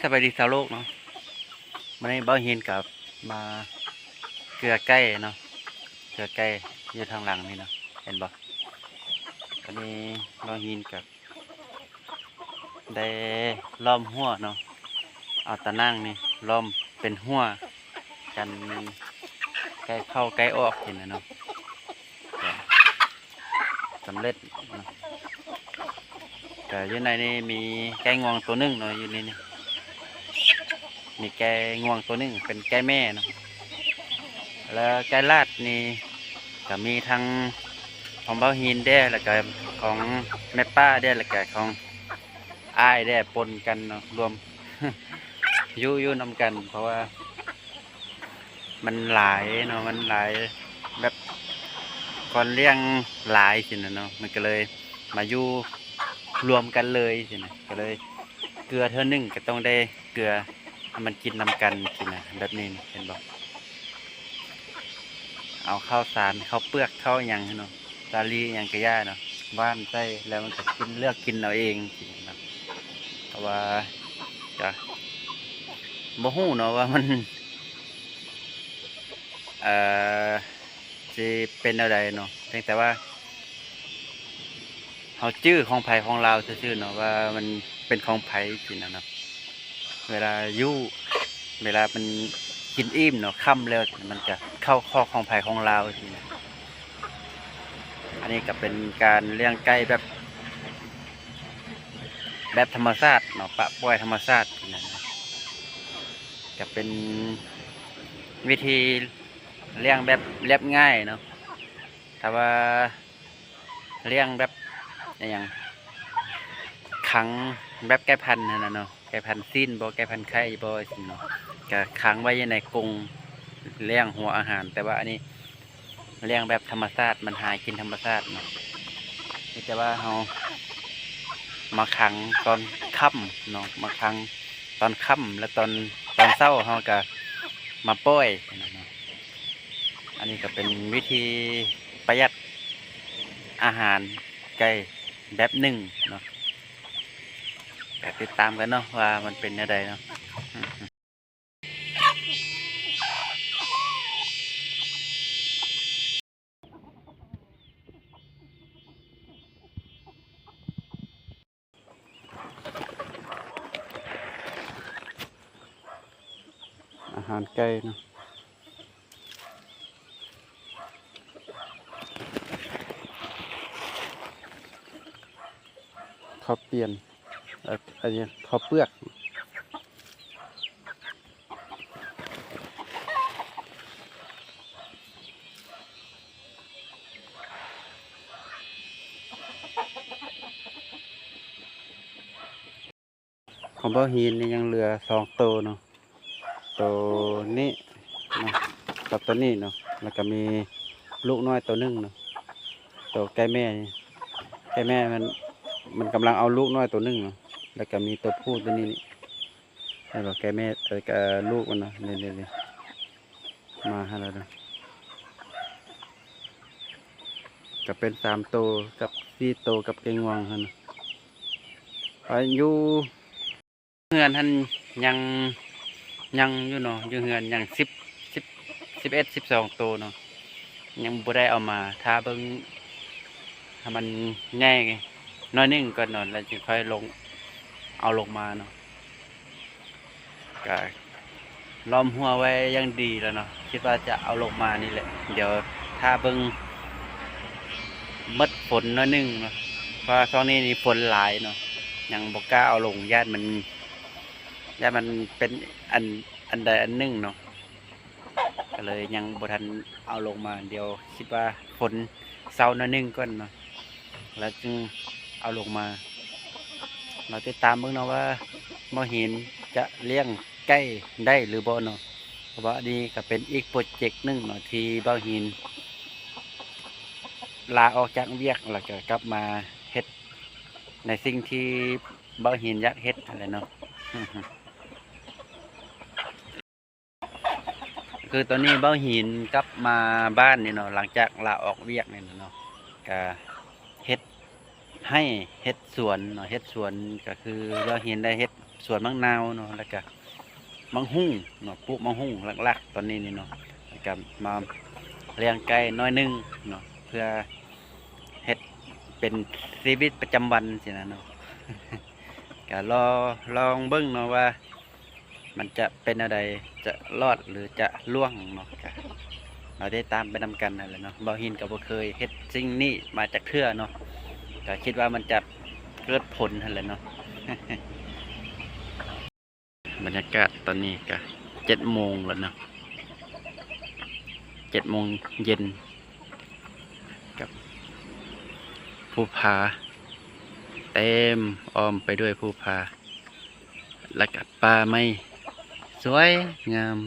ສະບາຍດີຊາວໂລກເນາະ, ມື້ນີ້ບ່າວຫີນກໍມາເກືອໄກ່ເນາະ, ເກືອໄກ່ຢູ່ທາງຫຼັງນີ້ເນາະ ເຫັນບໍ່? ຕອນນີ້ບ່າວຫີນກໍໄດ້ລ້ອມຮົ້ວເນາະ, ເອົາຕາໜ່າງນີ້ລ້ອມເປັນຮົ້ວ ກັນໄກ່ເຂົ້າໄກ່ອອກຊີ້ນະເນາະ. ກໍສຳເລັດເນາະ. ກໍຢູ່ໃນນີ້ມີໄກ່ງວງໂຕໜຶ່ງເນາະ, ຢູ່ໃນນີ້ມີໄກ່ງວງໂຕໜຶ່ງເປັນໄກ່ແມ່ເນາະ. ແລ້ວໄກ່ລາດນີ້ກໍມີທັງຂອງບ່າວຫີນແດ່ ແລ້ວກໍຂອງແມ່ປ້າແດ່ ແລ້ວກໍຂອງອ້າຍແດ່ ປົນກັນເນາະ, ລວມຢູ່ ຢູ່ນຳກັນ ເພາະວ່າ ມັນຫຼາຍເນາະ, ມັນຫຼາຍແບບຄົນລ້ຽງຫຼາຍຊີ້ນະເນາະ, ມັນກໍເລີຍມາຢູ່ລວມກັນເລີຍຊີ້ນະ, ກໍເລີຍເກືອເທື່ອໜຶ່ງກໍຕ້ອງໄດ້ເກືອໃຫ້ມັນກິນນຳກັນຊີ້ນະ. ແບບນີ້ເຫັນບໍ່? ເອົາເຂົ້າສານ ເຂົ້າເປືອກ ເຂົ້າຫຍັງເນາະ, ສາລີຫຍັງກະຢ່າເນາະ ຫວ່ານໃສ່ ແລ້ວມັນກໍກິນ ເລືອກກິນເອົາເອງຊີ້ນະ. ເພາະວ່າກະບໍ່ຮູ້ເນາະວ່າມັນ ເອີ ຊິເປັນແນວໃດເນາະ, ພຽງແຕ່ວ່າເຮົາຈື່ຂອງໃຜຂອງລາວຊື່ໆເນາະ ວ່າມັນເປັນຂອງໃຜຊີ້ນະເນາະ. ເວລາຢູ່ ເວລາມັນກິນອີ່ມເນາະ ຄ່ຳແລ້ວ ມັນກະເຂົ້າຄອກຂອງໃຜຂອງລາວຊີ້ນະ. ອັນນີ້ກໍເປັນການລ້ຽງໄກ່ແບບ ແບບທຳມະຊາດເນາະ, ປະປ່ອຍທຳມະຊາດນະ, ກໍເປັນວິທີລ້ຽງແບບລຽບງ່າຍເນາະ. ຖ້າວ່າລ້ຽງແບບ ອີ່ຫຍັງ ຂັງແບບໄກ່ພັນຫັ້ນນະເນາະ, ໄກ່ພັນຊີ້ນບໍ ໄກ່ພັນໄຂ່ບໍ ຈັ່ງຊີ້ເນາະ, ກໍຂັງໄວ້ຢູ່ໃນກົງລ້ຽງຫົວອາຫານ. ແຕ່ວ່າອັນນີ້ ລ້ຽງແບບທຳມະຊາດ ມັນຫາກິນທຳມະຊາດເນາະ. ມີແຕ່ວ່າເຮົາມາຂັງຕອນຄ່ຳເນາະ, ມາຂັງຕອນຄ່ຳ ແລະ ຕອນ ຕອນເຊົ້າເຮົາກະມາປ່ອຍເນາະ. ອັນນີ້ກະເປັນວິທີປະຢັດອາຫານໄກ່ແບບໜຶ່ງເນາະ, ກະຕິດຕາມກັນເນາະວ່າມັນເປັນແນວໃດເນາະ. ອາຫານໄກ່ເນາະ, ເຂົ້າປ່ຽນ ເອີ ອັນນີ້ເຂົ້າເປືອກ. ຂອງບ່າວຫີນນີ້ຍັງເຫຼືອສອງໂຕເນາະ, ໂຕນີ້ເນາະ ກັບໂຕນີ້ເນາະ, ແລ້ວກໍມີລູກນ້ອຍໂຕໜຶ່ງເນາະ. ໂຕໄກ່ແມ່ນີ້ ໄກ່ແມ່ມັນ ມັນກຳລັງເອົາລູກນ້ອຍໂຕໜຶ່ງເນາະ, ແລ້ວກໍມີໂຕຜູ້ໂຕນີ້ນີ້ ເຫັນບໍ່? ແກ່ແມ່ ເອີ ກະລູກມັນນະ ນີ້ໆໆ ມາຫັ້ນລະເນາະ, ກະເປັນສາມໂຕກັບສີ່ໂຕກັບແກ່ງວງຫັ້ນນະ. ອາ ຢູ່ເຮືອນຫັ້ນຍັງ ຍັງຢູ່ເນາະ, ຢູ່ເຮືອນຍັງສິບ ສິບ ສິບເອັດ ສິບສອງໂຕເນາະ, ຍັງບໍ່ໄດ້ເອົາມາ ຖ້າເບິ່ງໃຫ້ມັນໃຫຍ່ໜ້ອຍໜຶ່ງກ່ອນເນາະ ແລ້ວຈຶ່ງຄ່ອຍລົງ ເອົາລົງມາເນາະ. ກະລ້ອມຮົ້ວໄວ້ຢ່າງດີແລ້ວເນາະ, ຄິດວ່າຈະເອົາລົງມານີ້ແຫຼະ. ດຽວຖ້າເບິ່ງໝົດຝົນໜ້ອຍໜຶ່ງເນາະ, ເພາະວ່າຊ່ວງນີ້ນີ້ຝົນຫຼາຍເນາະ, ຍັງບໍ່ກ້າເອົາລົງ ຢ້ານມັນ ຢ້ານມັນເປັນອັນ ອັນໃດອັນໜຶ່ງເນາະ. ກໍເລີຍຍັງບໍ່ທັນເອົາລົງມາ, ດຽວຄິດວ່າຝົນເຊົາໜ້ອຍໜຶ່ງກ່ອນເນາະ ແລ້ວຈຶ່ງເອົາລົງມາ. ເຮົາຕິດຕາມເບິ່ງເນາະວ່າໝໍເຫັນຈະລ້ຽງໄກ່ໄດ້ຫຼືບໍ່ເນາະ, ເພາະວ່າອັນນີ້ກໍເປັນອີກໂປຣເຈັກໜຶ່ງເນາະ ທີ່ບ່າວຫີນລາອອກຈາກວຽກ ແລ້ວກໍກັບມາເຮັດໃນສິ່ງທີ່ບ່າວຫີນຢາກເຮັດຫັ້ນແຫຼະເນາະ. ຄືຕອນນີ້ບ່າວຫີນກັບມາບ້ານນີ້ເນາະ, ຫຼັງຈາກລາອອກວຽກນີ້ເນາະ, ກະເຮັດ ໄຮ່ເຮັດສວນເນາະ ເຮັດສວນກໍຄືລາວເຫັນໄດ້ເຮັດສວນໝາກນາວເນາະ ແລ້ວກະໝາກຫຸ່ງເນາະ ປູກໝາກຫຸ່ງຫຼັກໆຕອນນີ້ນີ້ເນາະ ແລ້ວກະມາລ້ຽງໄກ່ໜ້ອຍໜຶ່ງເນາະ ເພື່ອເຮັດເປັນຊີວິດປະຈຳວັນຊີ້ນະເນາະ ກະລໍລອງເບິ່ງເນາະວ່າ ມັນຈະເປັນແນວໃດ ຈະລອດ ຫຼື ຈະລ່ວງເນາະ ກະເຮົາໄດ້ຕາມໄປນຳກັນຫັ້ນແຫຼະເນາະ. ບ່າວຫີນກໍບໍ່ເຄີຍເຮັດສິ່ງນີ້ມາຈັກເທື່ອເນາະ ກະຄິດວ່າມັນຈະເກີດຜົນຫັ້ນແຫຼະເນາະ. ບັນຍາກາດຕອນນີ້ກະເຈັດໂມງແລ້ວເນາະ ເຈັດໂມງເຢັນ ກັບພູຜາ ເຕັມອ້ອມໄປດ້ວຍພູຜາ ແລ້ວກະປ່າໄມ້ສວຍງາມ.